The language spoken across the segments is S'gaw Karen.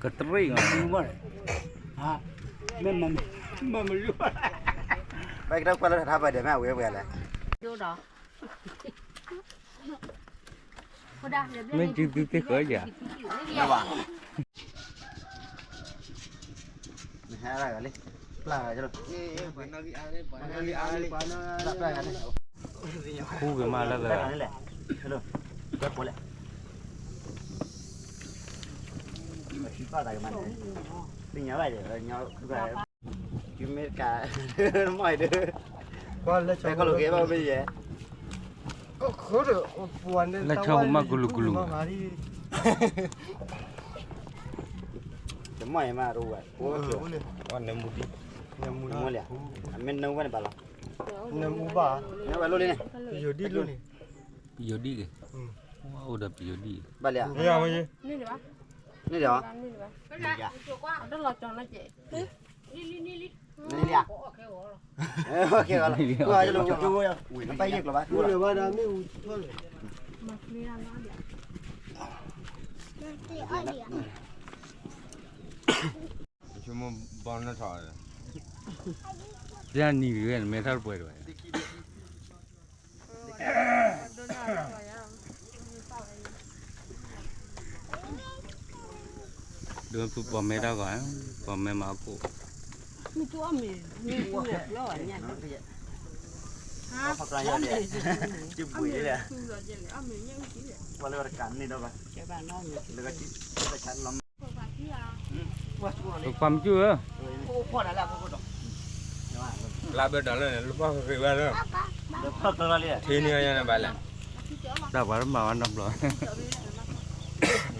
တရ့ၣ်, မ့ၢ်မမလူ, ဘၣ်ကထီၣ်ကွၢ်လၢထးထါပှၤဒဲးမ့ၢ်အဝဲပှဲၤလဲၣ်. မ့ၢ်စုသုသ့ၣ်ဃၢယၤ, ဘၣ်, နဟဲလၢ, ပျၢ်ဂၤလီၤ, ပျၢ်ဂၤလီၤ, ပျၢ်ဂၤလီၤ, ခူဂ့ၤမးလၢဂၤ, ပျၢ်ဂၤလီၤ, ပျၢ်ဂၤလီၤ, ပျၢ်ဂၤလီၤ, ပျၢ်ဂၤလီၤ, ပျၢ်ဂၤလီၤ, မ့ၢ်တကး, မ့ၢ်တကး, ကီၢ်လၢကဲဘၣ်မ့ၢ်ယဲ, လၢဆီမးကလူးကလူး, တမ့ၢ်မးတဝဲ, နမူဒံ, အမ့ၢ်နဝဲန့ၣ်ဘၣ်လီၤ, နမူဘၣ်, နဝဲလိၣ်လံန့ၣ်, ပယိၤဒံၣ်လိၣ်န့ၣ်, ပယိၤဒံၣ်ဂ့ၤ, အိၣ်ဒီးပယိၤဒံၣ်, ဘၣ်လံ, န့ၣ်ဒီး, နလီၤကၠီၤနီၤကဲး, နလီၤ, နပၢ်ယဲၢ်ကျိၤဘၣ်, ဆိကမိၣ်ဘီနထီၣ်, တနံၤဂ့ၤဝဲ နမဲထီၣ်တပှဲၤတဝဲ, ဒ်ပီၣ်မဲထီၣ်ဂီၤ, ပီၣ်မဲမၤအခိၣ်, မ့ၢ်တူၢ်အီၣ်မ့ၤ, မ့ၢ်တူၢ်လၢပျီဘၣ်ညါ, ပှၤလၢတကးန့ၣ်ဒီးဘၣ်, ပှၤမ့ၢ်တူၢ်ဧၢ, လါဘၢတၢ်လၢန့ၣ် လၢပှၤဃ့ဘၣ်လၢ, ထံန့ၢ်ညါန့ၣ်ဘၣ်လဲၣ်, တၢ်ပှၤတမၤဝဲနီတဘျီ,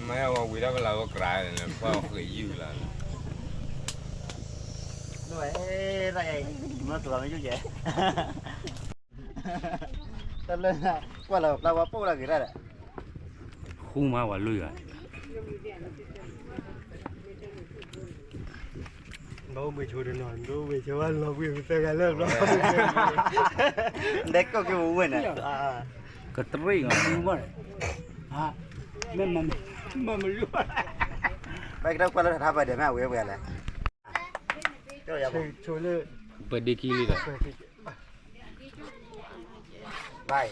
မ့ၢ်ဝဲဝံၤဒီးကလၤဝဲကြးန့ၣ် ပှၤဃ့ယုၢ်လီၤ, မ့ၢ်တူၢ်မ့ၢ်ယုၢ်ယဲ, တၢ်လၢ, ကွၢ်လီၤပျၢ်ဝဲပိၢ်လၢဂ့ၤတၢ်ဒီး, ဃူမးပှၤလွံၢ်ဂၤန့ၣ် ဘၣ်အိၣ်ဘှံးဆိတနီၤ, ဒိဝ့ၤဆိဝဲလီၤကွံာ်ပသၢဂၤလၢဘျီ, လဲၤကိးက့ၤဝဲန့ၣ်, ကတရ့ၣ်, မ့ၢ်မမလူ, ဘၣ်ကထီၣ်ကွၢ်လၢထးထါပှၤဒဲးမ့ၢ်အဝဲပှဲၤလဲၣ်, ဆိလၢ, ပဒ့ခံလံဒီး, ဘၣ်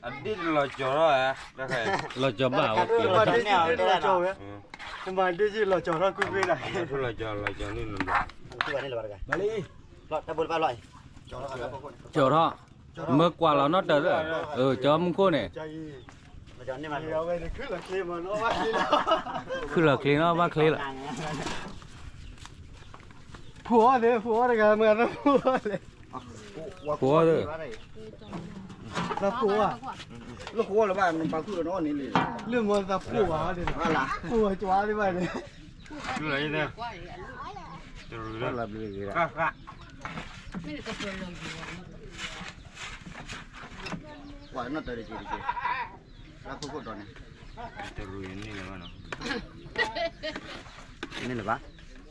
အဒ့ၣ်တလီၤကၠီၤထီၣ်ဧါ, လီၤကၠီၤဘၣ်ဝဲ, မၤဒ့ၣ်လီၤကၠီၤထီၣ်ကွ့ၢ်ကွ့ၢ်ဒၣ်, လီၤကၠီၤလီၤကၠီၤန့ၣ်, ကၠီၤထီၣ်, မၢကွၢ်လီၤနီတၢ်, ကၠီၤမူခိၣ်န့ၣ်, ခုၣ်လီၤချ့နီၤဘၣ်ချ့လီၤ, ဖိအီၣ်သ့ၣ် ဖိအီၣ်တဂၤမၤသးဖိအီၣ်လဲၣ်, ဖိအီၣ်သ့ၣ်, သးဖိအီၣ်, လၢဃိလၢၤဘၣ် နပာ်သူၣ်ဒီးနအီၣ်န့ၣ်လံ, လၢမၤသးဖိဘၣ်, ဖိအီၣ်ကၠွါသ့ၣ်ဘၣ်န့ၣ်, တရူး, ကွၢ်နီၣ်တၢ်တက့ၢ်တက့ၢ်, လၢခိၣ်ခိၣ်တီၤန့ၣ်, တရူးန့ၣ်လၢၤဘၣ်နီၤ, န့ၣ်လၢၤဘၣ်,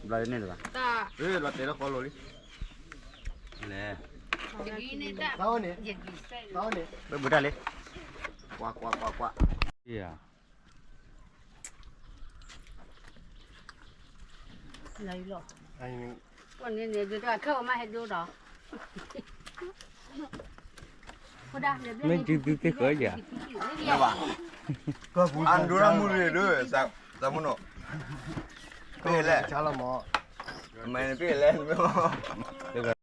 ဘျီန့ၣ်လၢၤဘၣ်, လီၤတဲာ်လၢဃီလိၤလံ, လဲၣ်, န့ၣ်, ဘၣ်ဘုတၢ်လံ, ကွၢ်ကွၢ်ကွၢ်ကွၢ်, လီၤ, န့ၣ်န့ၣ် ဒ်တၢ်ခၢၣ်ဝဲမးဟဲဒိဒီး, မ့ၢ်စုသုသ့ၣ်ဃၢယၤ, အဒိရၣ်မုၢ်ရ့ၣ်ဒီး, သးမုၢ်နီၣ်, ပ့ၢ်လဲၣ်, မ့ၢ်ပ့ၢ်လဲၣ်,